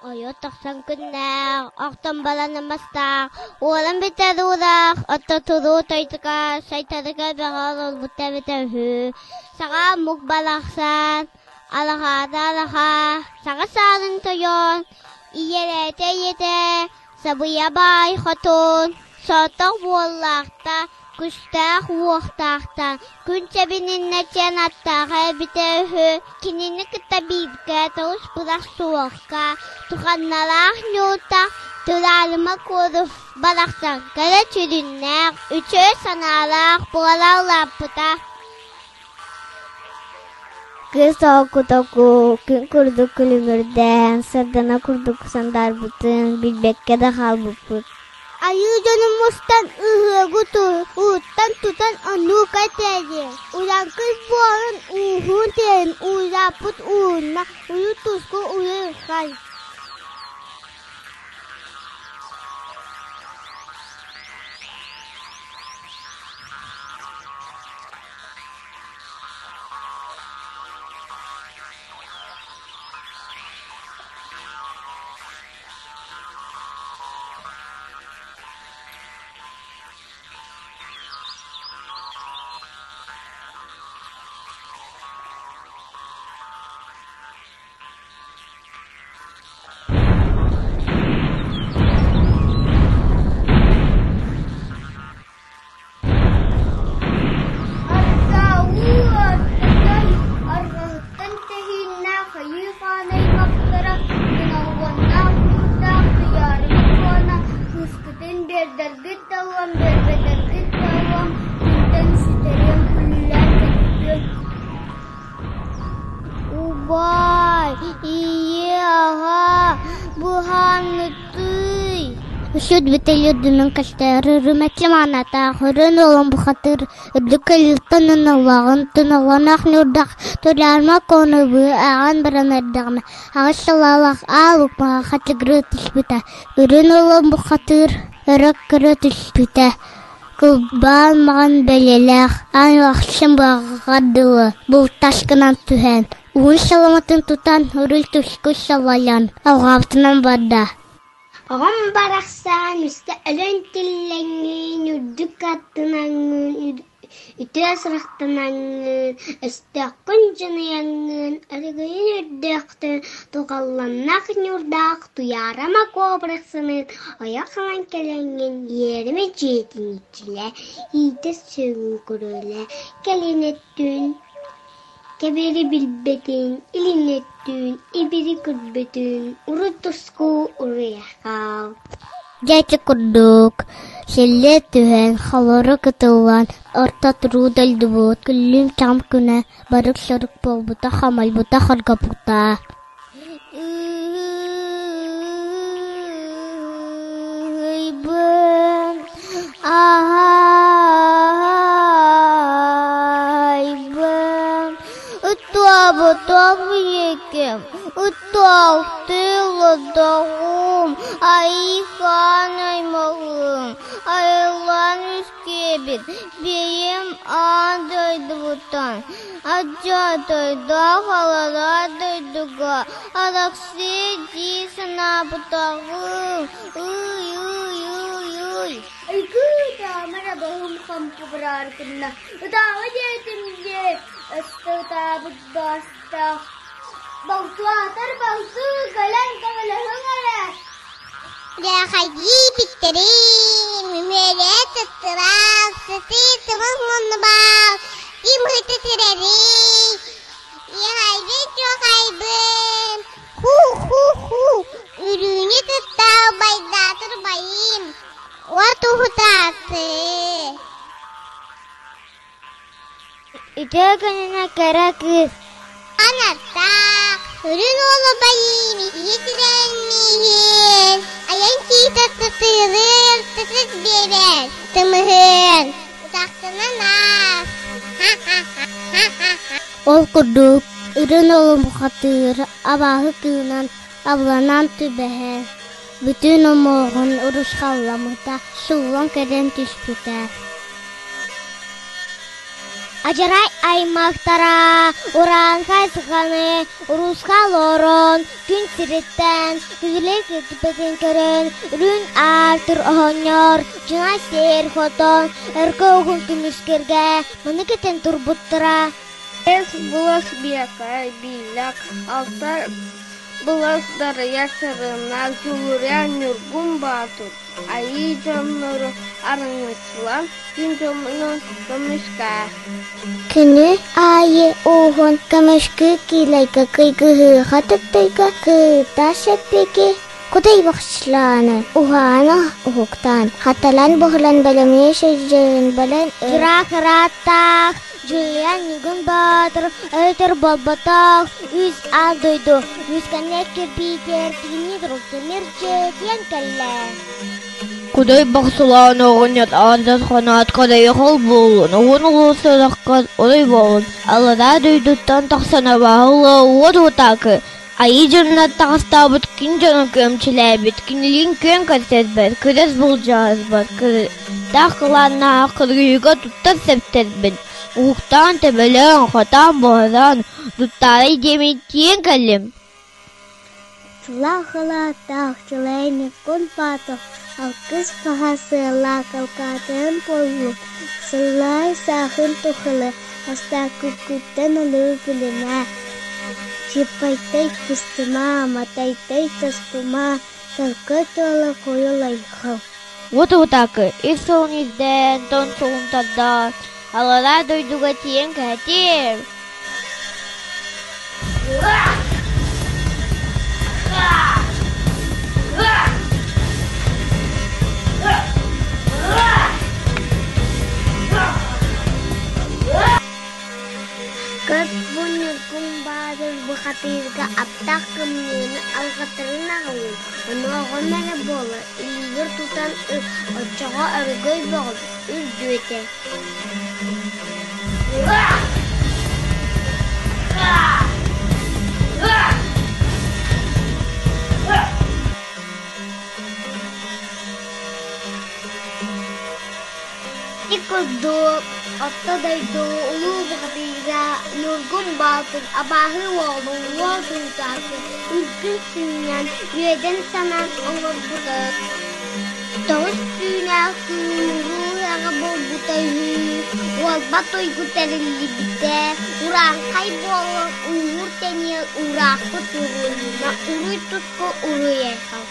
Ойо тахсан күннээх, охтон балан мастаах, уолан бүтэр уураах, отто туруу тойтука, сайтарыга бөҕө олорбута эбитэ үһү. Саҕа омук барахсан, алахаата алаха, саҕа саарын тойон, ийэлээтэ ийэтэ, сабыйа баай хотун, соотох буоллаахта, Күстээх уохтаахтан күн сэбининнэ диэн аттааҕа эбитэ үһү, кинини кытта бииргэ тоҕус бырах суохха, туханналаах ньууртах Тураалыма Куоров барахсан кэрэ сүрүннээх, үчүгэй санаалаах буола улааппыта. Кыыс току күн курдук күлүмүрдээн, сардана курдук сандаарбытын билбэккэ да хаалбыппыт. Айыы дьонум мустан ыһыагы ууттан тутан оннук этээри, Ураҥкый буолан ууһуун тиэрин уурааппыт уунна уйу туску уйурхай. Ардауу арҕаһыттан тэһииннээх хайыы хаан аймахтара Туналҕаннаах куурдаах Туйаарыма Куона кыыскытын биэрдэргит да ылыам, биэрбэтэргит да ылыам, күнтэн сүтэриэм, күнүүлээн көтүтүөм. Убаай, ийээ, аҕаа, быһааҥҥытый Үсүт бүтэлиэрдинэн кэлтээр үрүмэччи маанатаах, өрөн уолун бухатыыр үрдүк кэлиилтэн ыналлааҕын туналланаах ньуурдаах Туйаарма Куонабыы ааҕан баран эрдэҕинэ аҕыс салаалаах аал укмаҕа хачыгырыы түспүтэ, үрүн уолун бухатыыр өрө көрө түспүтэ Кылбаан маҕан бэлиэлээх аан ахсын баҕаҕар дылы бултас гынан түһэн, уһун саламатын тутан үрүл-түскү салайан алҕаабытынан барда. Оҕом барахсан үстэ өлөн тиллэҥҥин, үрдүк аттынаҥҥын, үтүө сурахтанаҥҥын, өстөөххүн дьаныйаҥҥын, өрөгөйүн үрдүөхтүн, туҕалланнах ньуурдаах Туйаара Макуо барахсаныын ойох ылан кэлэҥҥин иэримэ дьиэтин иччилэ, иитэ сүөһүҥ күрүөлэ, кэлин өттүн кэбири билбэтин, илин өттүн ибири көрбөтүн, урут туску уруйахаал. Дьэ ити курдук, силлиэ түһэн, холоро кытыллан, орто туруу дойдубут күллүм-чаҕым күнэ барык-сорук буолбута, хомойбута, хоргоппута. Ыйбын, аһайбын, ытаабытах ийэкэм, ытаахтыы-ладаҕым, айыыхаан аймаҕым, айыллаан үөскээбит бэйэм аан дойдубуттан Алдьатайдаах аллараа дойдуга арахсыы дии санаабытаҕым, ый-ый-ый-ый Ытаамара баһым хампы бараары гынна, ытаама диэтим дии, өссө ытаабыт баастаах. Балтылаатар балтыы кэлэн көмөлөһүҥ эрэ. Дьахайдыы биттэрим, үмүөрэ туттурал, сытыы сымыл муннубал, ким ыты сирэрий, иэхэйбин чуохайбын, ху-ху-ху, үрүүнү кытта убайдаатыр байым, уот уһутаасы. Үтүө күнүнэ кэрэ кыыс Анартаах, үрүн уолу байыым, ийэ сирэйин мииһин, айан киитэ сытыырыр, сытыс биэрэр, тымыһын, утахтынан аас, ха-ха-ха-ха-ха. Ол курдук, үрүн уолу бухатыыр абааһы кыынан абыланан түбэһэн, бүтүн омуоҕун урусхалламмыта, сууллан кэлэн түспүтэ. Адьарай аймахтара урааҥхай саханы уруска олорон, күн сириттэн күлүк кирбитин көрөн, үрүҥ аартыр оҕонньор дьоно сиэр хотон өркө уһун көмүскэргэ маны кэтэн турбуттара. Эс былас биэкэ биилээх, алта былас дарыйар сарыыннаах Дьулуруйар Ньургун Боотур Айыы дьоннору араҥаччылаан, күн дьонунан көмүскээ. Күнү аайы ууһун көмүскүү киилэйгэ кыйгыһыыха түптайга кыыта сэппиги кудай бахсылааны уһаана уһуктаан хаталан буһулан бэлэмнии сылдьарын балан ыраах ырааттаах Дьулуйан Ньургун Боотур өтөр буолбатах үс аал дойду үскэннэр кирбиитигэр тигинии турук тимир дьиэтийэн кэллэ. Кудай бохсулаан оҕонньор аҕардас хоноот кодойу холбуулун, уһун улуустарахха орой буолун, аллараа дойдуттан тахсан абааһы уот уотаакы, айыы дьонунан таҕыстаабыт күн дьонун күөмчүлээбит, кинилиин күөн көрсөрбөр, күрэс былдьаһарбар, кырдаах кылааннаах кыргыһыыга туттар сэптэрбин, уһуктаан төбөлөөн, хотоон буһаран, туттаарай диэмин тиийэн кэллим. Чулаах халааттаах Чулайникун Патов алгыс баһа сыаллаах алкаатыһын буоллун, сыллаай саахын тухары астааккыккыттан олору билимэ, Чыппайтай быстыма, матайтай тостума, Төлкө туола куйул айхал. Уот уһутаакы ис суолун ирдээн, тон суолун тардаан, аллараа дойдуга тиийэн кэһэтиэм. Көт бу Ньургун Баатыр бухатыырга аптаах кымньыыны алҕатарын аҕалын, онуоҕум эрэ буоллар илиигэр тутан ыл, оччоҕо өрөгөй бөҕөбүт үрдүө этэ. Ити курдук Орто дойду улуу бухатыыра Ньургун Боотур абааһы уолун уол Туутаакы үргүн сынньан, үөдэн санаан оҥорбута. Тоҕус түүнээх күүһү ыһыаҕа буолбута үһү, уолбат уйгу тэриллибитэ, урааҥхай буолан ууһуур тэниэл уураахпыт уруйуна уруй-туску уруй-айхал.